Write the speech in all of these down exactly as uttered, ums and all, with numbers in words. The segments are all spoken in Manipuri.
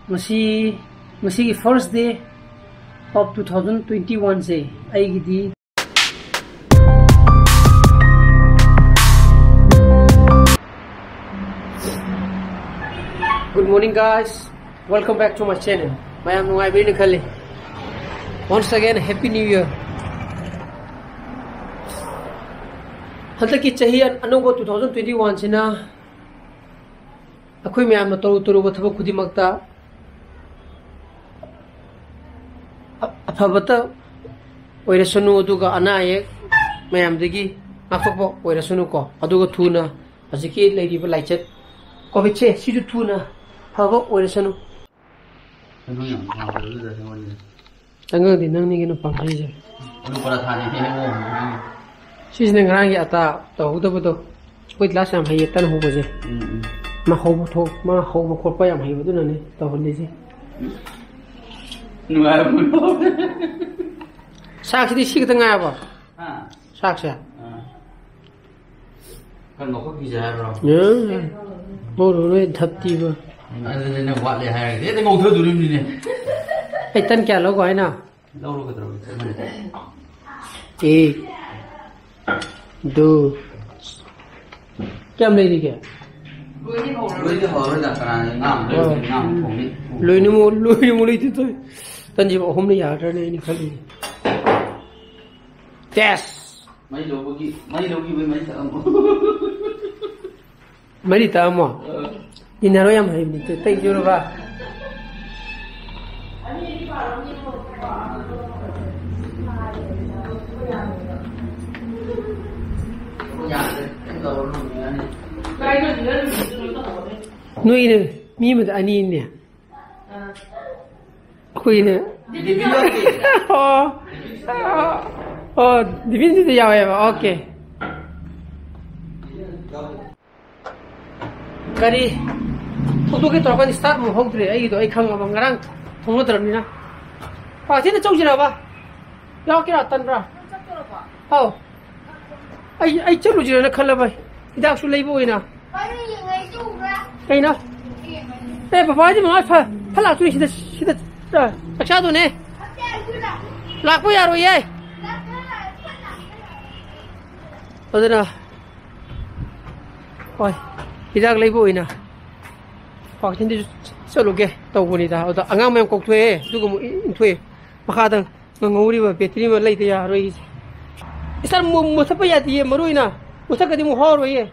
ꯉꯁꯤ ꯉꯁꯤꯒꯤ first day of two thousand twenty one ꯁꯦ ꯑꯩꯒꯤꯗꯤ꯫ Good morning, guys. Welcome back to my channel. ꯃꯌꯥꯝ ꯅꯨꯡꯉꯥꯏꯕꯤꯔꯤꯅ ꯈꯜꯂꯤ꯫ Once again, Happy New Year. ꯍꯟꯗꯛꯀꯤ ꯆꯍꯤ ꯑꯅꯧꯕ two thousand twenty one ꯁꯤꯅ ꯑꯩꯈꯣꯏ ꯃꯌꯥꯝꯅ ꯇꯧꯔꯨ ꯇꯧꯔꯨꯕ ꯊꯕꯛ ꯈꯨꯗꯤꯡꯃꯛꯇ ꯑ-, ꯑꯐꯕꯇ ꯑꯣꯏꯔꯁꯅꯨ, ꯑꯗꯨꯒ ꯑꯅꯥ ꯑꯌꯦꯛ ꯃꯌꯥꯝꯗꯒꯤ ꯉꯥꯛꯊꯣꯛꯄ ꯑꯣꯏꯔꯁꯅꯨꯀꯣ꯫ ꯑꯗꯨꯒ ꯊꯨꯅ ꯍꯧꯖꯤꯛꯀꯤ ꯂꯩꯔꯤꯕ ꯂꯥꯏꯆꯠ ꯀꯣꯚꯤꯗꯁꯦ ꯁꯤꯁꯨ ꯊꯨꯅ ꯐꯕ ꯑꯣꯏꯔꯁꯅꯨ꯫ ꯑꯉꯥꯡꯗꯤ ꯅꯪꯅꯤ ꯀꯩꯅꯣ ꯄꯥꯝꯖꯩꯁꯦ꯫ ꯑꯂꯨ ꯄꯔꯥꯊꯥꯅꯤ ꯍꯦꯛ ꯍꯦꯛ ꯉꯧꯕꯅꯤ꯫ ꯁꯤꯁꯤꯅ ꯉꯔꯥꯡꯒꯤ ꯑꯇꯥ ꯇꯧꯍꯧꯗꯕꯗꯣ꯫ ꯑꯩꯈꯣꯏ ꯒ꯭ꯂꯥꯁ ꯌꯥꯝ ꯍꯩꯌꯦ ꯇꯟ ꯍꯧꯕꯁꯦ꯫ ꯎꯝ, ꯎꯝ꯫ ꯃꯥ ꯍꯧꯕ ꯊꯣꯛ-, ꯃꯥ ꯍꯧꯕ ꯈꯣꯠꯄ ꯌꯥꯝ ꯍꯩꯕꯗꯨꯅꯅꯦ ꯇꯧꯍꯜꯂꯤꯁꯦ꯫ ꯅꯨꯡꯉꯥꯏꯕ꯫ ꯆꯥꯛꯁꯤꯗꯤ ꯁꯤ ꯈꯛꯇ ꯉꯥꯏꯔꯕꯣ? ꯍꯥ? ꯆꯥꯛꯁꯦ? ꯑꯥ꯫ ꯀꯩꯅꯣ ꯉꯧꯈꯠꯈꯤꯁꯦ ꯍꯥꯏꯕ꯭ꯔꯣ? ꯎꯝ꯫ ꯃꯣꯔꯣꯛ ꯂꯣꯏ ꯊꯞꯇꯤꯕ꯫ ꯑꯗꯨꯗꯤ ꯅꯪ ꯋꯥꯠꯂꯦ ꯍꯥꯏꯔꯒꯗꯤ ꯍꯦꯛꯇ ꯉꯧꯊꯗꯣꯔꯤꯕꯅꯤꯅꯦ꯫ ꯑꯩ ꯇꯟ ꯀꯌꯥ ꯂꯧꯒꯣ ꯍꯥꯏꯅꯣ? ꯂꯧꯔꯣ ꯀꯩꯗꯧꯔꯒꯦ? ꯆꯞ ꯃꯥꯟꯅꯩ꯫ ꯑꯦ꯫ ꯗꯨ꯫ ꯀꯌꯥꯝ ꯂꯩꯔꯤꯒꯦ? ꯂꯣꯏꯗꯤ ꯍꯧꯔꯔꯣꯏꯗ, ꯀꯅꯥꯅ ꯉꯥ ꯑꯃꯨꯛ ꯂꯩꯔꯨꯗꯣꯏꯅꯣ? ꯉꯥ ꯑꯃꯨꯛ ꯊꯣꯡꯅꯤ꯫ ꯂꯣꯏꯅꯃꯛ, ꯂꯣꯏꯅꯃꯛ ꯂꯩꯇꯦ ꯇꯧꯏ꯫ ꯇꯟꯁꯤꯕꯨ ꯑꯍꯨꯝꯅ ꯌꯥꯒꯗ꯭ꯔꯅꯦ ꯑꯩꯅ ꯈꯜꯂꯤꯁꯦ꯫ ꯇꯦꯁ! ꯃꯩ ꯂꯧꯕꯒꯤ, ꯃꯩ ꯂꯧꯈꯤꯕꯒꯤ ꯃꯩ ꯊꯛꯑꯝꯃꯣ꯫ ꯃꯔꯤ ꯇꯛꯑꯝꯃꯣ? ꯑ꯫ ꯏꯟꯅꯔꯣ ꯌꯥꯝ ꯍꯩꯕꯅꯤ꯫ ꯇꯨ, ꯇꯩ ꯆꯨꯔꯕ? ꯅꯣꯏꯅ ꯃꯤ ꯑꯃꯗ ꯑꯅꯤꯅꯦ꯫ ꯑꯩꯈꯣꯏꯅ ꯑꯣ, ꯑꯣ, ꯗꯤꯐꯤꯟꯁꯤꯗ ꯌꯥꯎꯋꯦꯕ꯫ ꯑꯣꯀꯦ꯫ ꯀꯔꯤ ꯊꯧꯗꯣꯛꯀꯦ ꯇꯧꯔꯀꯥꯟꯗ start ꯑꯃꯨꯛ ꯍꯧꯗ꯭ꯔꯦ ꯑꯩꯒꯤꯗꯣ꯫ ꯑꯩ ꯈꯪꯉꯕ, ꯉꯔꯥꯡ ꯊꯣꯡꯅꯗ꯭ꯔꯕꯅꯤꯅ꯫ ꯄꯥꯔꯇꯤꯗ ꯆꯧꯁꯤꯔꯕ? ꯌꯥꯎꯔꯛꯀꯦꯔꯥ? ꯇꯟꯕ꯭ꯔꯥ? ꯑꯧ꯫ ꯑꯩ, ꯑꯩ ꯆꯠꯂꯨꯁꯤꯔꯅ ꯈꯜꯂꯕ꯫ ꯍꯤꯗꯥꯛꯁꯨ ꯂꯩꯕ ꯑꯣꯏꯅ꯫ ꯀꯩꯅꯣ? ꯑꯦ, ꯕꯕꯥꯗꯤ ꯃꯃꯥ ꯐ-, ꯂꯥꯛꯇꯣꯏꯅꯤ ꯁꯤꯗ, ꯁꯤꯗ ꯆꯥꯛ ꯆꯥꯗꯣꯏꯅꯦ꯫ ꯂꯥꯛꯄ ꯌꯥꯔꯣꯏꯌꯦ꯫ ꯑꯗꯨꯅ ꯍꯣꯏ, ꯍꯤꯗꯥꯛ ꯂꯩꯕ ꯑꯣꯏꯅ ꯀ꯭ꯋꯥꯀꯩꯊꯦꯜꯗꯁꯨ ꯆꯠꯂꯨꯒꯦ ꯇꯧꯕꯅꯤꯗ꯫ ꯑꯗꯨꯗ ꯑꯉꯥꯡ ꯃꯌꯥꯝ ꯀꯧꯊꯣꯛꯑꯦ, ꯑꯗꯨꯒ ꯑꯃꯨꯛ ꯏꯟꯊꯣꯛꯑꯦ꯫ ꯃꯈꯥꯗ ꯉꯪꯍꯧꯔꯤꯕ ꯕꯦꯇ꯭ꯔꯤ ꯑꯃ ꯂꯩꯇ ꯌꯥꯔꯣꯏ꯫ ꯏꯁꯇꯥꯔ ꯃꯨ-, ꯃꯨꯊꯠꯄ ꯌꯥꯗꯤꯌꯦ, ꯃꯔꯨ ꯑꯣꯏꯅ ꯃꯨꯊꯠꯀꯗꯤ ꯑꯃꯨꯛ ꯍꯧꯔꯣꯏꯌꯦ꯫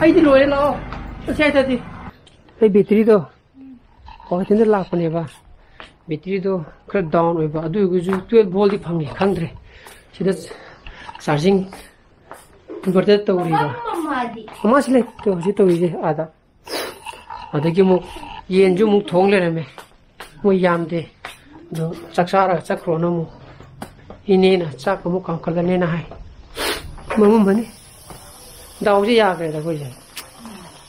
ꯑꯩꯗꯤ ꯂꯣꯏꯔꯦ, ꯂꯥꯛꯑꯣ꯫ ꯆꯠꯁꯦ ꯍꯥꯏꯗꯗꯤ꯫ ꯑꯩ ꯕꯦꯇ꯭ꯔꯤꯗꯣ ꯀ꯭ꯋꯥꯀꯩꯊꯦꯜꯗ ꯂꯥꯛꯄꯅꯦꯕ꯫ ꯕꯦꯇ꯭ꯔꯤꯗꯣ ꯈꯔ ꯗꯥꯎꯟ ꯑꯣꯏꯕ, ꯑꯗꯨ ꯑꯣꯏꯔꯒꯁꯨ ꯇꯨꯌꯦꯜꯞ ꯚꯣꯜꯗꯤ ꯐꯪꯉꯦ, ꯈꯪꯗ꯭ꯔꯦ꯫ ꯁꯤꯗ ꯆꯥꯔꯖꯤꯡ ꯏꯟꯚꯔꯇꯔ ꯇꯧꯔꯤꯕ꯫ ꯃꯃꯥꯁꯤ ꯂꯩ, ꯇꯧ-, ꯍꯧꯖꯤꯛ ꯇꯧꯔꯤꯁꯦ ꯑꯥꯗ꯫ ꯑꯗꯒꯤ ꯑꯃꯨꯛ ꯌꯦꯟꯁꯨ ꯑꯃꯨꯛ ꯊꯣꯡ ꯂꯩꯔꯝꯃꯦ꯫ ꯃꯣꯏ ꯌꯥꯝꯗꯦ꯫ ꯑꯗꯣ ꯆꯥꯛ ꯆꯥꯔꯒ ꯆꯠꯈ꯭ꯔꯣꯅ ꯑꯃꯨꯛ ꯏꯅꯦꯅ ꯆꯥꯛ ꯑꯃꯨꯛ ꯀꯥꯝꯈꯠꯂꯅꯦꯅ ꯍꯥꯏ꯫ ꯃꯃꯝꯕꯅꯤ꯫ ꯗꯥꯎꯁꯦ ꯌꯥꯈ꯭ꯔꯦꯗ ꯑꯩꯈꯣꯏꯁꯦ꯫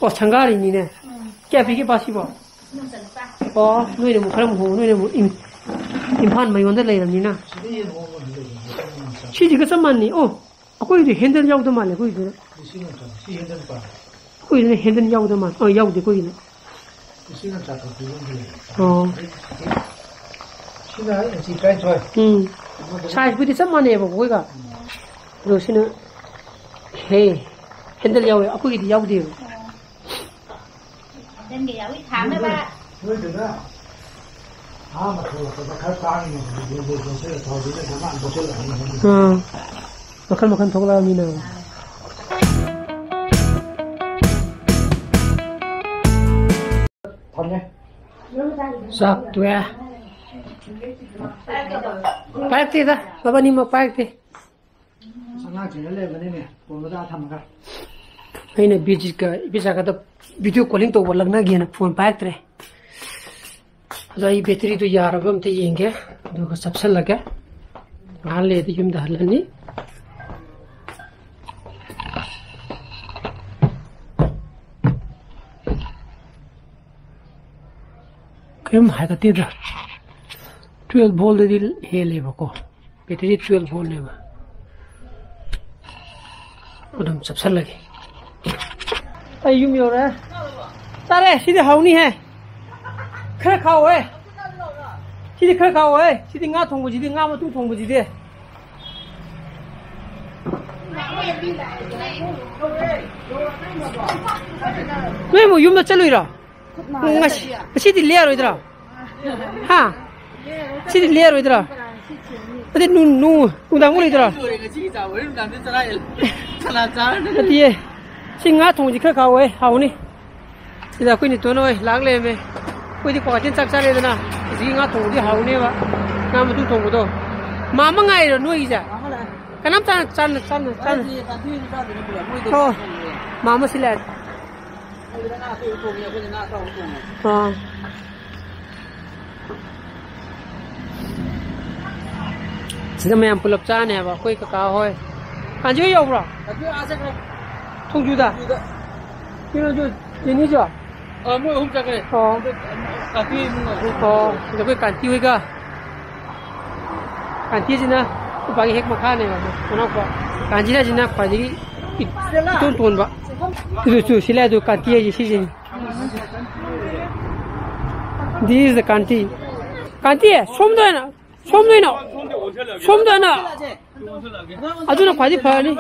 ꯑꯣ, ꯁꯪꯒꯥꯔꯤꯅꯤꯅꯦ꯫ ꯀꯌꯥ ꯄꯤꯒꯦ ꯄꯥꯁꯤꯕꯣ? ꯑꯣ, ꯅꯣꯏꯅ ꯑꯃꯨꯛ ꯈꯔ ꯑꯃꯨꯛ ꯍꯣꯡꯉꯨ, ꯅꯣꯏꯅ ꯑꯃꯨꯛ ꯏꯝ-, ꯏꯝꯐꯥꯜ ꯃꯌꯣꯟꯗ ꯂꯩꯔꯕꯅꯤꯅ꯫ ꯁꯤꯁꯤꯒ ꯆꯞ ꯃꯥꯟꯅꯩ꯫ ꯑꯣ, ꯑꯩꯈꯣꯏꯒꯤꯗꯤ ꯍꯦꯟꯗꯜ ꯌꯥꯎꯗ ꯃꯥꯜꯂꯦ ꯑꯩꯈꯣꯏꯒꯤꯗꯨꯅ꯫ ꯂꯤꯁꯤꯡ ꯑꯃ ꯆꯥꯝꯃ꯫ ꯁꯤ ꯍꯦꯟꯗꯜ ꯄꯥ-, ꯑꯩꯈꯣꯏꯒꯤꯗꯨꯅ ꯍꯦꯟꯗꯜ ꯌꯥꯎꯗ ꯃꯥꯜꯂꯦ꯫ ꯑꯣ, ꯌꯥꯎꯗꯦ ꯑꯩꯈꯣꯏꯒꯤꯅ꯫ ꯂꯤꯁꯤꯡ ꯑꯃ ꯆꯥꯇ꯭ꯔꯨꯛ ꯄꯤꯕ ꯑꯃꯁꯨ ꯂꯩ꯫ ꯑꯣ꯫ ꯁꯤꯅ ꯏꯟꯆꯤ ꯇꯔꯥꯅꯤꯊꯣꯏ꯫ ꯎꯝ꯫ ꯑꯃꯗꯨꯅ ꯁꯥꯏꯖꯄꯨꯗꯤ ꯆꯞ ꯃꯥꯟꯅꯩꯕ ꯑꯩꯈꯣꯏꯒ꯫ ꯑꯗꯣ ꯁꯤꯅ ꯍꯦ, ꯍꯦꯟꯗꯜ ꯌꯥꯎꯋꯦ, ꯑꯩꯈꯣꯏꯒꯤꯗꯤ ꯌꯥꯎꯗꯦꯕ꯫ ꯍꯦꯟꯗꯜꯒ ꯌꯥꯎꯏ ꯊꯥꯅꯕ꯫ ꯅꯣꯏꯗꯨꯅ ꯑꯍꯥꯟꯕ ꯊꯣꯛꯂꯛꯄꯗ ꯈꯔ ꯇꯥꯡꯉꯤꯅꯦ, ꯍꯧꯖꯤꯛ ꯌꯣꯟꯊꯣꯛ ꯌꯣꯟꯊꯣꯛ ꯊꯥꯎꯗꯨꯅ ꯗꯃꯥꯟ ꯊꯣꯛꯆꯜꯂꯛꯑꯅꯤ꯫ ꯑꯥ꯫ ꯃꯈꯜ ꯃꯈꯜ ꯊꯣꯛꯂꯛꯑꯃꯤꯅ꯫ ꯊꯝꯃꯦ꯫ ꯆꯥꯛ ꯇꯣꯛꯑꯦ꯫ ꯄꯥꯏꯔꯛꯇꯦꯗ, ꯃꯕꯥꯅꯤꯃꯛ ꯄꯥꯏꯔꯛꯇꯦ꯫ ꯑꯉꯥꯡꯁꯤꯡꯗ ꯂꯩꯕꯅꯤꯅꯦ, ꯐꯣꯟ ꯃꯆꯥ ꯊꯝꯃꯒ꯫ ꯑꯩꯅ ꯕꯤꯖꯤꯠꯀ ꯏꯕꯦꯆꯥꯒꯗ video calling ꯇꯧꯕ ꯂꯛꯅꯒꯦꯅ ꯐꯣꯟ ꯄꯥꯏꯔꯛꯇ꯭ꯔꯦ꯫ ꯑꯗꯣ ꯑꯩ ꯕꯦꯇ꯭ꯔꯤꯗꯨ ꯌꯥꯔꯕ ꯑꯝꯇ ꯌꯦꯡꯒꯦ, ꯑꯗꯨꯒ ꯆꯞꯁꯜꯂꯒꯦ꯫ ꯉꯥꯏꯍꯥꯛ ꯂꯩꯔꯗꯤ ꯌꯨꯝꯗ ꯍꯜꯂꯅꯤ꯫ ꯀꯔꯤꯝ ꯍꯥꯏꯒꯠꯇꯦꯗ꯫ ꯇꯨꯌꯦꯜꯞ ꯚꯣꯜꯗꯗꯤ ꯍꯦꯜꯂꯦꯕꯀꯣ꯫ ꯕꯦꯇ꯭ꯔꯤ ꯇꯨꯌꯦꯜꯞ ꯚꯣꯜꯅꯦꯕ꯫ ꯑꯗꯨꯝ ꯆꯞꯁꯜꯂꯒꯦ꯫ ꯑꯩ ꯌꯨꯝ ꯌꯧꯔꯦ꯫ ꯆꯥꯔꯦ꯫ ꯁꯤꯗꯤ ꯍꯥꯎꯅꯤꯍꯦ꯫ ꯈꯔ ꯈꯥꯎꯍꯦ꯫ ꯁꯤꯗꯤ ꯈꯔ ꯈꯥꯎꯍꯦ꯫ ꯁꯤꯗꯤ ꯉꯥ ꯊꯣꯡꯕꯁꯤꯗꯤ, ꯉꯥ ꯃꯇꯨꯝ ꯊꯣꯡꯕꯁꯤꯗꯤ꯫ ꯅꯣꯏ ꯑꯃꯨꯛ ꯌꯨꯝꯗ ꯆꯠꯂꯨꯏꯔꯣ? ꯉꯁꯤ, ꯉꯁꯤꯗꯤ ꯂꯦꯛꯑꯔꯣꯏꯗ꯭ꯔꯣ? ꯍꯥ? ꯁꯤꯗꯤ ꯂꯦꯛꯑꯔꯣꯏꯗ꯭ꯔꯣ? ꯑꯗꯩ ꯅꯨꯡ-, ꯅꯨꯡ-, ꯅꯨꯡꯗꯥꯡ ꯑꯃꯨꯛ ꯂꯩꯗ꯭ꯔꯣ? ꯂꯣꯏꯔꯦ, ꯉꯁꯤꯒꯤ ꯆꯥꯕ ꯍꯣꯔꯦꯟ ꯅꯨꯡꯗꯥꯡꯗꯤ ꯆꯔꯥ ꯍꯦꯜꯂꯦ꯫ ꯆꯅꯥ ꯆꯥꯔꯅꯤ꯫ ꯅꯠꯇꯤꯌꯦ꯫ ꯁꯤ ꯉꯥ ꯊꯣꯡꯕꯁꯤ ꯈꯔ ꯈꯥꯎꯍꯦ, ꯍꯥꯎꯅꯤ꯫ ꯁꯤꯗ ꯑꯩꯈꯣꯏ ꯅꯤꯇꯣꯟ ꯍꯣꯏ ꯂꯥꯛ ꯂꯩꯔꯝꯃꯦ꯫ ꯑꯩꯈꯣꯏꯗꯤ ꯀ꯭ꯋꯥꯀꯩꯊꯦꯜ ꯆꯥꯛ ꯆꯥꯔꯦꯗꯅ꯫ ꯍꯧꯖꯤꯛꯀꯤ ꯉꯥ ꯊꯣꯡꯕꯗꯤ ꯍꯥꯎꯅꯦꯕ꯫ ꯉꯥ ꯃꯇꯨꯝ ꯊꯣꯡꯕꯗꯣ꯫ ꯃꯥ ꯑꯃ ꯉꯥꯏꯔꯣ ꯅꯣꯏꯒꯤꯁꯦ? ꯀꯅꯥꯝ ꯆꯥꯟꯅ, ꯆꯥꯟꯅ, ꯆꯥꯟꯅ, ꯆꯥꯟꯅ꯫ ꯍꯣ꯫ ꯃꯥ ꯑꯃ ꯁꯤ ꯂꯥꯛꯑꯦ꯫ ꯑꯥ꯫ ꯁꯤꯗ ꯃꯌꯥꯝ ꯄꯨꯂꯞ ꯆꯥꯅꯦꯕ, ꯑꯩꯈꯣꯏ ꯀꯀꯥ ꯍꯣꯏ꯫ ꯀꯥꯟꯆꯤ ꯍꯣꯏ ꯌꯧꯕ꯭ꯔꯣ? ꯀꯥꯟꯆꯤ ꯍꯣꯏ ꯑꯥ ꯆꯠꯈ꯭ꯔꯦ꯫ ꯊꯣꯡꯖꯨꯗ? ꯊꯣꯡꯖꯨꯗ꯫ ꯀꯩꯅꯣꯁꯨ, ꯖꯦꯅꯤꯁꯨ? ꯑ, ꯃꯣꯏ ꯑꯍꯨꯝ ꯆꯠꯈ꯭ꯔꯦ꯫ ꯑꯣ꯫ ꯑꯗ, ꯀꯥꯟꯆꯤ ꯏꯃꯨꯡ ꯑꯍꯨꯝ꯫ ꯑꯣ, ꯑꯗ ꯑꯩꯈꯣꯏ ꯀꯥꯟꯆꯤ ꯍꯣꯏꯒ꯫ ꯀꯥꯟꯆꯤꯁꯤꯅ ꯅꯨꯄꯥꯒꯤ ꯍꯦꯛ ꯃꯈꯥꯅꯦꯕ, ꯃꯅꯥꯎꯄꯥ꯫ ꯀꯥꯟꯆꯤꯅ ꯁꯤꯅ ꯈ꯭ꯋꯥꯏꯗꯒꯤ ꯏ-, ꯏꯇꯣꯟ ꯇꯣꯟꯕ꯫ ꯑꯗꯨ ꯁꯤ ꯂꯩ, ꯑꯗꯨ ꯀꯥꯟꯆꯤ ꯍꯥꯏꯁꯦ ꯁꯤꯁꯤꯅꯤ꯫ This is the ꯀꯥꯟꯇꯤ꯫ ꯀꯥꯟꯇꯤ, ꯁꯣꯝꯗ ꯑꯣꯏꯅ, ꯁꯣꯝꯗ ꯑꯣꯏꯅ, ꯁꯣꯝꯗ ꯑꯣꯏꯅ꯫ ꯑꯗꯨꯅ ꯈ꯭ꯋꯥꯏꯗꯒꯤ ꯐꯔꯅꯤ꯫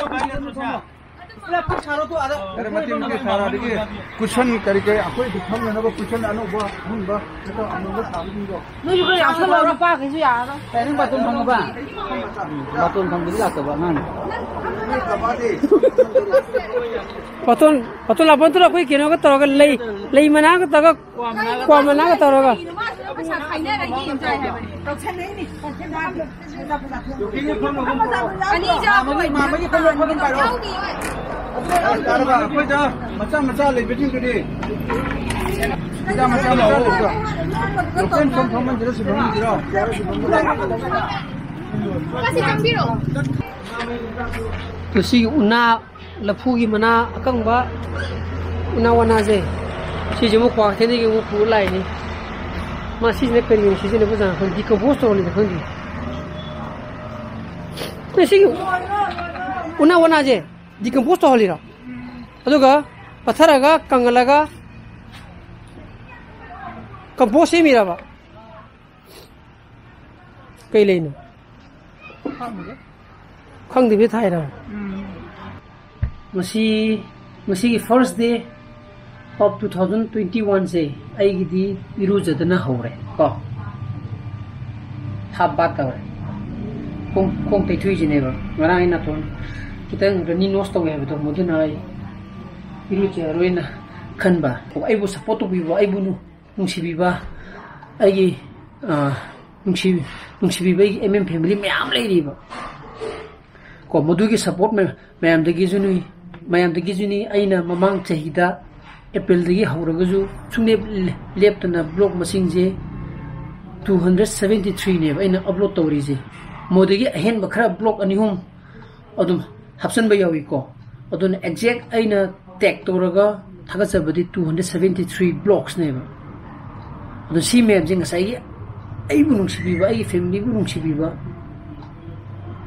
ꯑꯔꯦ, ꯃꯇꯦꯛ ꯃꯇꯦꯛ ꯁꯥꯔ, ꯑꯗꯒꯤ cushion ꯀꯔꯤ ꯀꯔꯤ ꯑꯩꯈꯣꯏ ꯐꯝꯅꯅꯕ cushion ꯑꯅꯧꯕ ꯑꯍꯨꯟꯕ ꯅꯠꯇ꯭ꯔꯒ ꯑꯅꯧꯕ ꯁꯥꯕꯁꯤꯡꯗꯣ꯫ ꯅꯣꯏꯁꯨ ꯈꯔ ꯌꯥꯎꯁꯜꯂꯣ, ꯅꯨꯄꯥꯈꯩꯁꯨ ꯌꯥꯔꯔꯣꯏ꯫ ꯀꯩ, ꯅꯪ ꯕꯥꯇꯣꯟ ꯐꯪꯉꯕ? ꯎꯝ, ꯕꯥꯇꯣꯟ ꯐꯪꯕꯗꯤ ꯂꯥꯛꯇꯕ ꯑꯉꯥꯡꯅꯤ꯫ ꯕꯥꯇꯣꯟ, ꯕꯥꯇꯣꯟ ꯂꯥꯛꯄ ꯅꯠꯇ꯭ꯔꯣ? ꯑꯩꯈꯣꯏ ꯀꯩꯅꯣꯒ ꯇꯧꯔꯒ, ꯂꯩ, ꯂꯩ ꯃꯅꯥꯒ ꯇꯧꯔꯒ, ꯀ꯭ꯋꯥ ꯃꯅꯥꯒ ꯇꯧꯔꯒ꯫ ꯑꯅꯤ ꯌꯥꯎꯕ ꯃꯥꯃꯒꯤ, ꯃꯥꯃꯒꯤ ꯐꯝ ꯐꯝ ꯄꯥꯏꯔꯣ꯫ ꯌꯥꯔꯕ, ꯑꯩꯈꯣꯏꯗ ꯃꯆꯥ ꯃꯆꯥ ꯂꯩꯕꯁꯤꯡꯗꯨꯗꯤ꯫ ꯃꯆꯥ ꯃꯆꯥ ꯂꯥꯛꯑꯣ꯫ ꯂꯣꯀꯦꯜ ꯁꯨꯝ ꯐꯝꯍꯟꯁꯤꯔꯣ, ꯁꯤ ꯐꯝꯍꯟꯁꯤꯔꯣ? ꯃꯁꯤꯒꯤ ꯎꯅꯥ, ꯂꯐꯨꯒꯤ ꯃꯅꯥ ꯑꯀꯪꯕ, ꯎꯅꯥ ꯋꯥꯅꯥꯁꯦ, ꯁꯤꯁꯦ ꯑꯃꯨꯛ ꯀ꯭ꯋꯥꯀꯩꯊꯦꯜꯗꯒꯤ ꯑꯃꯨꯛ ꯄꯨꯔ ꯂꯥꯛꯏꯅꯤ꯫ ꯃꯥ ꯁꯤꯁꯤꯅ ꯀꯔꯤꯅ ꯁꯤꯖꯤꯟꯅꯕꯖꯥꯠꯅꯣ ꯈꯪꯗꯦ, decompose ꯇꯧꯍꯜꯂꯤꯔ ꯈꯪꯗꯦ꯫ ꯃꯁꯤꯒꯤ ꯎꯅꯥ ꯋꯥꯅꯥꯁꯦ decompose ꯇꯧꯍꯜꯂꯤꯔꯣ? ꯑꯗꯨꯒ ꯄꯠꯊꯔꯒ ꯀꯪꯍꯜꯂꯒ ꯀꯝꯄꯣꯁ ꯁꯦꯝꯃꯤꯔꯕ? ꯀꯩ ꯂꯩꯅꯣ? ꯈꯪꯗꯕꯤ ꯊꯥꯏꯔꯕ? ꯎꯝ꯫ ꯉꯁꯤ, ꯉꯁꯤꯒꯤ first day of two thousand twenty-one ꯁꯦ ꯑꯩꯒꯤꯗꯤ ꯏꯔꯨꯖꯗꯅ ꯍꯧꯔꯦ ꯀꯣ꯫ Half bath ꯇꯧꯔꯦ꯫ ꯈꯣꯡ, ꯈꯣꯡ ꯇꯩꯊꯣꯛꯏꯁꯤꯅꯦꯕ꯫ ꯉꯔꯥꯡ ꯑꯩ ꯅꯥꯇꯣꯟ ꯈꯤꯇꯪ runny nose ꯇꯧꯋꯦ ꯍꯥꯏꯕꯗꯣ, ꯃꯗꯨꯅ ꯑꯩ ꯏꯔꯨꯖꯔꯣꯏꯅ ꯈꯟꯕ꯫ ꯑꯩꯕꯨ support ꯇꯧꯕꯤꯕ, ꯑꯩꯕꯨ ꯅꯨꯡꯁꯤꯕꯤꯕ ꯑꯩꯒꯤ, ꯑ, ꯅꯨꯡꯁꯤ-, ꯅꯨꯡꯁꯤꯕꯤꯕ ꯑꯩꯒꯤ M M family ꯃꯌꯥꯝ ꯂꯩꯔꯤꯕ ꯀꯣ, ꯃꯗꯨꯒꯤ support ꯃꯌꯥꯝꯗꯒꯤꯁꯨꯅꯤ, ꯃꯌꯥꯝꯗꯒꯤꯁꯨꯅꯤ꯫ ꯑꯩꯅ ꯃꯃꯥꯡ ꯆꯍꯤꯗ April ꯗꯒꯤ ꯍꯧꯔꯒꯁꯨ ꯁꯨꯡꯂꯦꯞ ꯂꯦꯞꯇꯅ vlog ꯃꯁꯤꯡꯁꯦ two hundred seventy three ꯅꯦꯕ ꯑꯩꯅ upload ꯇꯧꯔꯤꯁꯦ꯫ ꯃꯗꯨꯗꯒꯤ ꯑꯍꯦꯟꯕ ꯈꯔ vlog ꯑꯅꯤ ꯑꯍꯨꯝ ꯑꯗꯨꯝ ꯍꯥꯞꯆꯤꯟꯕ ꯌꯥꯎꯏꯀꯣ꯫ ꯑꯗꯨꯅ exact ꯑꯩꯅ tag ꯇꯧꯔꯒ ꯊꯥꯒꯠꯆꯕꯗꯤ two hundred seventy three vlogs ꯅꯦꯕ꯫ ꯑꯗꯣ ꯁꯤ ꯃꯌꯥꯝꯁꯦ ꯉꯁꯥꯏꯒꯤ ꯑꯩꯕꯨ ꯅꯨꯡꯁꯤꯕꯤꯕ, ꯑꯩꯒꯤ family ꯕꯨ ꯅꯨꯡꯁꯤꯕꯤꯕ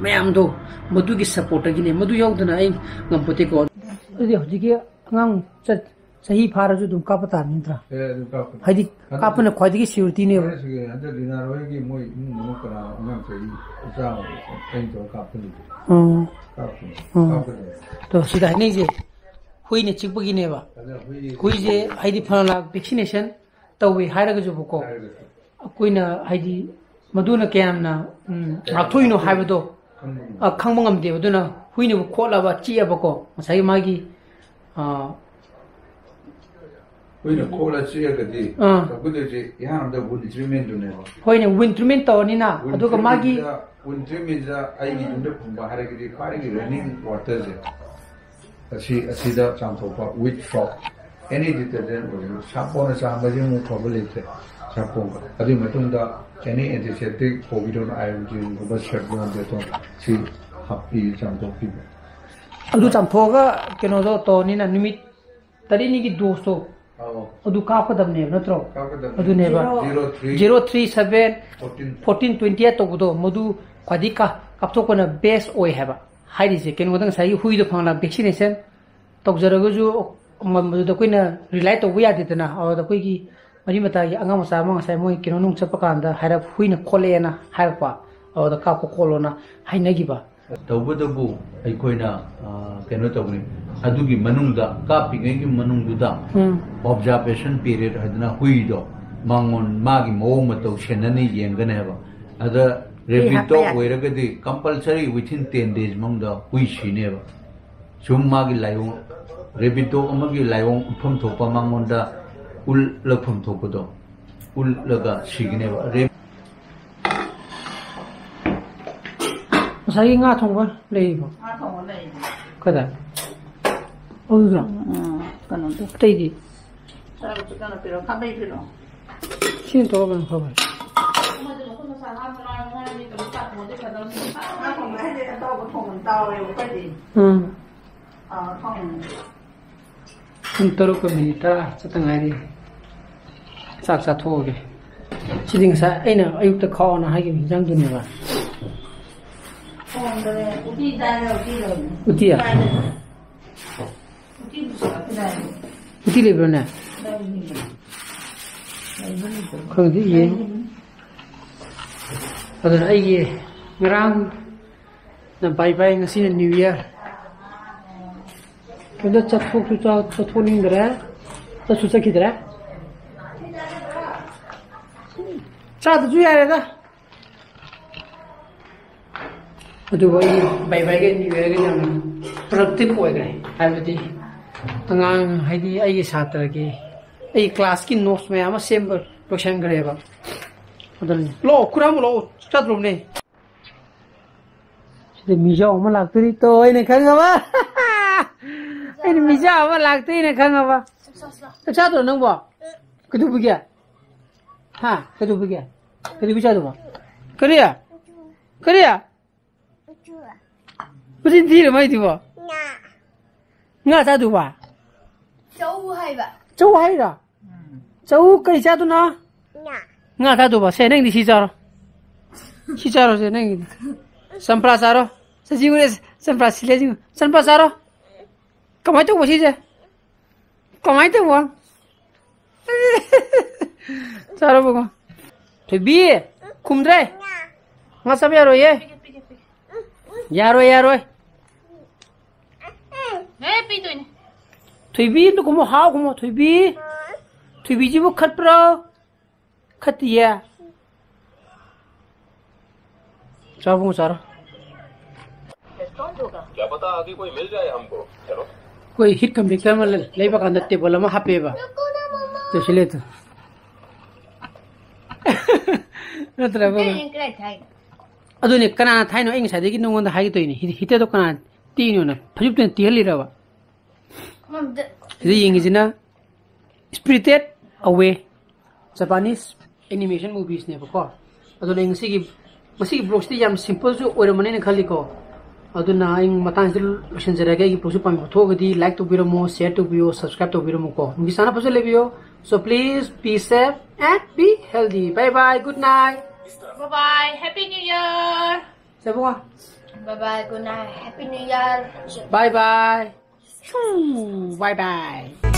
ꯃꯌꯥꯝꯗꯣ, ꯃꯗꯨꯒꯤ support ꯇꯒꯤꯅꯦ꯫ ꯃꯗꯨ ꯌꯥꯎꯗꯅ ꯑꯩ ꯉꯝꯄꯣꯠꯇꯦꯀꯣ꯫ ꯑꯗꯨꯗꯤ ꯍꯧꯖꯤꯛꯀꯤ ꯑꯉꯥꯡ ꯆꯠ-, ꯆꯍꯤ ꯐꯥꯔꯁꯨ ꯑꯗꯨꯝ ꯀꯥꯞꯄ ꯇꯥꯕ ꯅꯠꯇ꯭ꯔꯥ? ꯑꯦ, ꯑꯗꯨꯝ ꯀꯥꯞꯄꯅꯤ꯫ ꯍꯥꯏꯗꯤ ꯀꯥꯞꯄꯅ ꯈ꯭ꯋꯥꯏꯗꯒꯤ security ꯅꯦꯕ꯫ ꯑꯦ, ꯁꯤ ꯍꯟꯗꯛ ꯂꯤꯅꯥ ꯍꯣꯏꯒꯤ ꯃꯣꯏ ꯏꯃꯨꯡ ꯃꯅꯨꯡ ꯀꯅꯥ ꯑꯉꯥꯡ ꯆꯍꯤ ꯆꯥꯝꯃ ꯑꯩꯅ ꯇꯧꯔ ꯀꯥꯞꯄꯅꯤ꯫ ꯎꯝ꯫ ꯀꯥꯞꯄꯅꯤ꯫ ꯎꯝ꯫ ꯀꯥꯞꯄꯅꯤ꯫ ꯑꯗꯣ ꯁꯤꯗ ꯍꯥꯏꯅꯩꯁꯦ ꯍꯨꯏꯅ ꯆꯤꯛꯄꯒꯤꯅꯦꯕ꯫ ꯑꯗ ꯍꯨꯏ ꯍꯨꯏꯁꯦ ꯍꯥꯏꯗꯤ ꯐꯅ vaccination ꯇꯧꯋꯤ ꯍꯥꯏꯔꯒꯁꯨꯕꯀꯣ, ꯍꯥꯏꯔꯒꯁꯨ꯫ ꯑꯩꯈꯣꯏꯅ ꯍꯥꯏꯗꯤ ꯃꯗꯨꯅ ꯀꯌꯥꯝꯅ, ꯎꯝ, ꯉꯥꯛꯊꯣꯛꯏꯅꯣ ꯍꯥꯏꯕꯗꯣ, ꯈꯪꯕ ꯉꯝꯗꯦ꯫ ꯑ, ꯈꯪꯕ ꯉꯝꯗꯦꯕ꯫ ꯑꯗꯨꯅ ꯍꯨꯏꯅꯕꯨ ꯈꯣꯠꯂꯕ, ꯆꯤꯛꯑꯕꯀꯣ, ꯉꯁꯥꯏꯒꯤ ꯃꯥꯒꯤ, ꯑ, ꯍꯨꯏꯅ ꯈꯣꯠꯂ ꯆꯤꯛꯑꯒꯗꯤ ꯑꯥ꯫ ꯇꯧꯒꯗꯣꯏꯁꯦ ꯏꯍꯥꯟ ꯍꯥꯟꯕꯗ wound treatment ꯇꯨꯅꯦꯕ꯫ ꯍꯣꯏꯅꯦ, wound treatment ꯇꯧꯔꯅꯤꯅ, wound ꯑꯗꯨꯒ ꯃꯥꯒꯤ treatment ꯗ, wound treatment ꯗ ꯑꯩꯒꯤ ꯌꯨꯝꯗ ꯐꯪꯕ ꯍꯥꯏꯔꯒꯗꯤ ꯈ꯭ꯋꯥꯏꯗꯒꯤ running water ꯁꯦ꯫ ꯑꯁꯤ, ꯑꯁꯤꯗ ꯆꯥꯝꯊꯣꯛꯄ with soap꯫ Any detergent ꯑꯣꯏꯔꯁꯨ, ꯁꯥꯄꯣꯟꯅ ꯆꯥꯝꯕꯁꯤ ꯑꯃꯨꯛ ꯐꯕ ꯂꯩꯇ꯭ꯔꯦ꯫ ꯁꯥꯄꯣꯟꯒ꯫ ꯑꯗꯨꯒꯤ ꯃꯇꯨꯡꯗ any antiseptic, povidone, iodine ꯒꯨꯝꯕ, Savlon, Dettol ꯁꯤ ꯍꯥꯞꯄꯤ, ꯆꯥꯝꯊꯣꯛꯄꯤꯕ꯫ ꯑꯗꯨ ꯆꯥꯝꯊꯣꯛꯑꯒ ꯀꯩꯅꯣꯗꯣ ꯇꯧꯔꯅꯤꯅ, ꯅꯨꯃꯤꯠ ꯇꯔꯦꯠꯅꯤꯒꯤ dose ꯇꯣ ꯑꯧ꯫ ꯑꯗꯨ ꯀꯥꯞꯀꯗꯕꯅꯦꯕ, ꯅꯠꯇ꯭ꯔꯣ? ꯀꯥꯞꯀꯗꯕꯅꯦ꯫ ꯑꯗꯨꯅꯦꯕ꯫ Zero three꯫ Zero three seven fourteen꯫ Fourteen twenty eight ꯇꯧꯕꯗꯣ, ꯃꯗꯨ ꯈ꯭ꯋꯥꯏꯗꯒꯤ ꯀꯥ-, ꯀꯥꯞꯊꯣꯛꯄꯅ best ꯑꯣꯏ ꯍꯥꯏꯕ꯫ ꯍꯥꯏꯔꯤꯁꯦ ꯀꯩꯅꯣꯗ ꯉꯁꯥꯏꯒꯤ ꯍꯨꯏꯗꯣ ꯐꯪꯂꯥ vaccination ꯇꯧꯖꯔꯒꯁꯨ, ꯃꯗꯨꯗ ꯑꯩꯈꯣꯏꯅ ꯔꯤꯂꯥꯏ ꯇꯧꯕ ꯌꯥꯗꯦꯗꯅ꯫ ꯑꯗꯨꯗ ꯑꯩꯈꯣꯏꯒꯤ ꯃꯔꯤ ꯃꯇꯥꯒꯤ ꯑꯉꯥꯡ ꯃꯆꯥ ꯑꯃ ꯉꯁꯥꯏ ꯃꯣꯏ ꯀꯩꯅꯣ ꯅꯨꯡ ꯆꯠꯄ ꯀꯥꯟꯗ ꯍꯥꯏꯔꯞ ꯍꯨꯏꯅ ꯈꯣꯠꯂꯛꯑꯦꯅ ꯍꯥꯏꯔꯛꯄ, ꯑꯗꯨꯗ ꯀꯥꯞꯄꯨ ꯈꯣꯠꯂꯣꯅ ꯍꯥꯏꯅꯈꯤꯕ꯫ ꯇꯧꯕꯇꯕꯨ ꯑꯩꯈꯣꯏꯅ, ꯑ, ꯀꯩꯅꯣ ꯇꯧꯕꯅꯤ, ꯑꯗꯨꯒꯤ ꯃꯅꯨꯡꯗ, ꯀꯥꯞꯄꯤꯉꯩꯒꯤ ꯃꯅꯨꯡꯗꯨꯗ ꯎꯝ꯫ Observation period ꯍꯥꯏꯗꯅ ꯍꯨꯏꯗꯣ ꯃꯉꯣꯟ, ꯃꯥꯒꯤ ꯃꯑꯣꯡ ꯃꯇꯧ ꯁꯦꯟꯅꯅꯤ, ꯌꯦꯡꯒꯅꯤ ꯍꯥꯏꯕ꯫ ꯑꯗ ꯔꯦꯕꯤꯠ ꯗꯣꯒ ꯑꯣꯏꯔꯒꯗꯤ compulsory within ten days ꯃꯅꯨꯡꯗ ꯍꯨꯏ ꯁꯤꯅꯦꯕ꯫ ꯁꯨꯝ ꯃꯥꯒꯤ ꯂꯥꯏꯑꯣꯡ, ꯔꯦꯕꯤꯠ ꯗꯣꯒ ꯑꯃꯒꯤ ꯂꯥꯏꯑꯣꯡ ꯎꯠꯐꯝ ꯊꯣꯛꯄ, ꯃꯉꯣꯟꯗ ꯎꯠꯂꯛꯐꯝ ꯊꯣꯛꯄꯗꯣ ꯎꯠꯂꯒ ꯁꯤꯒꯅꯦꯕ꯫ ꯔꯦ- ꯉꯁꯥꯏꯒꯤ ꯉꯥ ꯊꯣꯡꯕ ꯂꯩꯔꯤꯕꯣ? ꯉꯥ ꯊꯣꯡꯕ ꯂꯩ꯫ ꯀꯗꯥꯏ? ꯑꯗꯨꯗꯣ? ꯎꯝ, ꯀꯩꯅꯣꯗꯣ꯫ ꯑꯇꯩꯗꯤ? ꯆꯥꯔꯨꯁꯤ ꯀꯩꯅꯣ ꯄꯤꯔꯣ, ꯈꯥꯕꯩ ꯄꯤꯔꯣ꯫ ꯁꯤꯅ ꯇꯧꯔꯒꯅ ꯐꯕꯅꯤ꯫ ꯑꯃꯗꯨ ꯃꯈꯨꯠ ꯃꯁꯥ ꯅꯥꯟꯕ ꯅꯥꯟꯕ ꯉꯥꯏꯔꯤ, ꯀꯩꯅꯣ ꯆꯥꯛ ꯊꯣꯡꯉꯗꯤ ꯐꯗꯧꯅꯤ꯫ ꯉꯥ ꯊꯣꯡꯕ ꯍꯥꯏꯁꯦ ꯑꯇꯥꯎꯕ ꯊꯣꯡꯕ ꯇꯥꯎꯔꯦꯕ ꯑꯩꯈꯣꯏꯗꯤ꯫ ꯎꯝ꯫ ꯑꯥ, ꯊꯣꯡ-, ꯄꯨꯡ ꯇꯔꯨꯛꯀ ꯃꯤꯅꯤꯠ ꯇꯔꯥ ꯆꯠꯇ ꯉꯥꯏꯔꯤ꯫ ꯆꯥꯛ ꯆꯥꯊꯣꯛꯑꯒꯦ꯫ ꯁꯤꯗꯤ ꯉꯁꯥꯏ ꯑꯩꯅ ꯑꯌꯨꯛꯇ ꯈꯥꯛꯑꯣꯅ ꯍꯥꯏꯈꯤꯕ ꯏꯟꯖꯥꯡꯗꯨꯅꯦꯕ꯫ ꯊꯣꯡꯗ꯭ꯔꯦ꯫ ꯎꯇꯤ ꯆꯥꯏꯔꯣ, ꯎꯇꯤꯔꯣ? ꯎꯇꯤ? ꯆꯥꯏꯔꯣ꯫ ꯎꯇꯤ ꯄꯨꯁꯜꯂꯛꯈꯤꯗꯥꯏꯅꯦ? ꯎꯇꯤ ꯂꯩꯕ꯭ꯔꯥꯅꯦ? ꯂꯩꯕꯅꯤ꯫ ꯈꯪꯗꯦ, ꯌꯦꯡꯉꯨ꯫ ꯂꯩꯕꯅꯤ꯫ ꯑꯗꯨꯅ ꯑꯩꯒꯤ ꯉꯔꯥꯡ ꯅ bye bye, ꯉꯁꯤꯅ New Year꯫ ꯀꯩꯝꯇ ꯆꯠꯊꯣꯛꯁꯨ ꯆꯥ-, ꯆꯠꯊꯣꯛꯅꯤꯡꯗ꯭ꯔꯦ꯫ ꯆꯠꯁꯨ ꯆꯠꯈꯤꯗ꯭ꯔꯦ꯫ ꯆꯥꯗ꯭ꯔꯁꯨ ꯌꯥꯔꯦꯗ꯫ ꯑꯗꯨꯕꯨ ꯑꯩ bye bye ꯒ New Year ꯒ ꯌꯥꯝ productive ꯑꯣꯏꯈ꯭ꯔꯦ꯫ ꯍꯥꯏꯕꯗꯤ ꯑꯉꯥꯡ, ꯍꯥꯏꯗꯤ ꯑꯩꯒꯤ ꯁꯥꯇ꯭ꯔꯒꯤ, ꯑꯩ class ꯀꯤ notes ꯃꯌꯥꯝ ꯑꯃ ꯁꯦꯝꯕ ꯂꯣꯏꯁꯟꯈ꯭ꯔꯦꯕ꯫ ꯑꯗꯨꯅꯤ꯫ ꯂꯥꯛꯑꯣ, ꯈꯨꯔꯥ ꯑꯃ ꯂꯥꯛꯑꯣ, ꯆꯥꯗ꯭ꯔꯣꯕꯅꯦ꯫ ꯁꯤꯗ ꯃꯤꯖꯥꯎ ꯑꯃ ꯂꯥꯛꯇꯣꯔꯤ ꯇꯣ, ꯑꯩꯅ ꯈꯪꯉꯕ? ꯑꯩꯅ ꯃꯤꯖꯥꯎ ꯑꯃ ꯂꯥꯛꯇꯣꯏꯅ ꯈꯪꯉꯕ? ꯆꯥꯛ ꯆꯥꯗ꯭ꯔꯣ ꯅꯪꯕꯣ? ꯀꯩꯗꯧꯕꯒꯤ? ꯍꯥ? ꯀꯩꯗꯧꯕꯒꯤ? ꯀꯩꯗꯧꯕꯒꯤ ꯆꯥꯗꯕ? ꯀꯔꯤ? ꯀꯔꯤ? ꯃꯆꯤꯟ ꯊꯤꯔ ꯃꯥꯏꯗꯨꯕꯣ? ꯉꯥ ꯆꯥꯗꯨꯕ? ꯆꯧ ꯍꯥꯏꯕ꯫ ꯆꯧ ꯍꯥꯏꯔꯣ? ꯆꯧ ꯀꯩ ꯆꯥꯗꯨꯅꯣ? ꯉꯥ꯫ ꯉꯥ ꯆꯥꯗꯨꯕ? ꯁꯦ, ꯅꯪꯗꯤ ꯁꯤ ꯆꯥꯔꯣ꯫ ꯁꯤ ꯆꯥꯔꯣ, ꯁꯦ, ꯅꯪꯒꯤꯗꯤ꯫ ꯆꯝꯄ꯭ꯔꯥ ꯆꯥꯔꯣ꯫ ꯁꯦ, ꯁꯤ ꯎꯔꯦ, ꯆꯝꯄ꯭ꯔꯥ ꯁꯤꯜꯂꯦ, ꯁꯤ ꯆꯝꯄ꯭ꯔꯥ ꯆꯥꯔꯣ꯫ ꯀꯃꯥꯏꯅ ꯇꯧꯕ ꯁꯤꯁꯦ? ꯀꯃꯥꯏꯅ ꯇꯧꯕ? ꯆꯥꯔꯣ ꯕꯨꯡꯉꯣ꯫ ꯊꯣꯏꯕꯤ, ꯈꯨꯝꯗ꯭ꯔꯦ꯫ ꯉꯥ ꯆꯥꯕ ꯌꯥꯔꯣꯏꯌꯦ꯫ ꯌꯥꯔꯣꯏ, ꯌꯥꯔꯣꯏ꯫ ꯊꯣꯏꯕꯤ, ꯑꯗꯨ ꯈꯨꯝꯃꯣ, ꯍꯥꯎ ꯈꯨꯝꯃꯣ, ꯊꯣꯏꯕꯤ꯫ ꯊꯣꯏꯕꯤꯁꯤꯕꯨ ꯈꯠꯄ꯭ꯔꯣ? ꯈꯠꯇꯤꯌꯦ꯫ ꯆꯥꯕꯨꯡ ꯆꯥꯔꯣ꯫ क्या पता आगे कोई मिल जाए हमको। चलो। ꯑꯩꯈꯣꯏ ꯍꯤꯠ ꯀꯟꯚꯦꯛꯇꯔ ꯑꯃ ꯂꯩ-, ꯂꯩꯕ ꯀꯥꯟꯗ ꯇꯦꯕꯜ ꯑꯃ ꯍꯥꯞꯄꯦꯕ꯫ ꯇꯨ ꯁꯤ ꯂꯩ ꯇꯨ꯫ ꯅꯠꯇ꯭ꯔꯕ? ꯑꯗꯨꯅꯦ, ꯀꯅꯥꯅ ꯊꯥꯏꯅꯣ? ꯑꯩ ꯉꯁꯥꯏꯗꯒꯤ ꯅꯉꯣꯟꯗ ꯍꯥꯏꯒꯦ ꯇꯧꯔꯤꯅꯦ꯫ ꯍꯤ-, ꯍꯤꯇꯔꯗꯣ ꯀꯅꯥꯅ ꯇꯦꯛꯏꯅꯣꯅ? ꯐꯩꯖꯨꯞꯇꯨꯅ ꯇꯦꯛꯍꯜꯂꯤꯔꯕ? ꯁꯤꯗ ꯌꯦꯡꯉꯤꯁꯤꯅ Spirited Away, Japanese animation moviesꯅꯦꯕꯀꯣ꯫ ꯑꯗꯨꯅ ꯑꯩ ꯉꯁꯤꯒꯤ, ꯉꯁꯤꯒꯤ vlogꯁꯤꯗꯤ ꯌꯥꯝ simpleꯁꯨ ꯑꯣꯏꯔꯝꯃꯅꯤꯅ ꯈꯜꯂꯤꯀꯣ꯫ ꯑꯗꯨꯅ ꯑꯩ ꯃꯇꯥꯡꯁꯤꯗ ꯂꯣꯏꯁꯤꯟꯖꯔꯒꯦ꯫ ꯑꯩꯒꯤ vlogꯁꯤ ꯄꯥꯝꯕꯤꯕ ꯊꯣꯛꯑꯒꯗꯤ like ꯇꯧꯕꯤꯔꯝꯃꯣ, share ꯇꯧꯕꯤꯌꯣ, subscribe ꯇꯧꯕꯤꯔꯝꯃꯨꯀꯣ꯫ ꯅꯨꯡꯒꯤ ꯆꯥꯅ ꯐꯖꯅ ꯂꯩꯕꯤꯌꯣ꯫ So please be safe and be healthy. Bye bye, good night. Bye bye, Happy New Year. ꯆꯦꯕꯨꯡꯉꯣ꯫ Bye bye, good night, Happy New Year. Bye bye. Shoo, bye bye.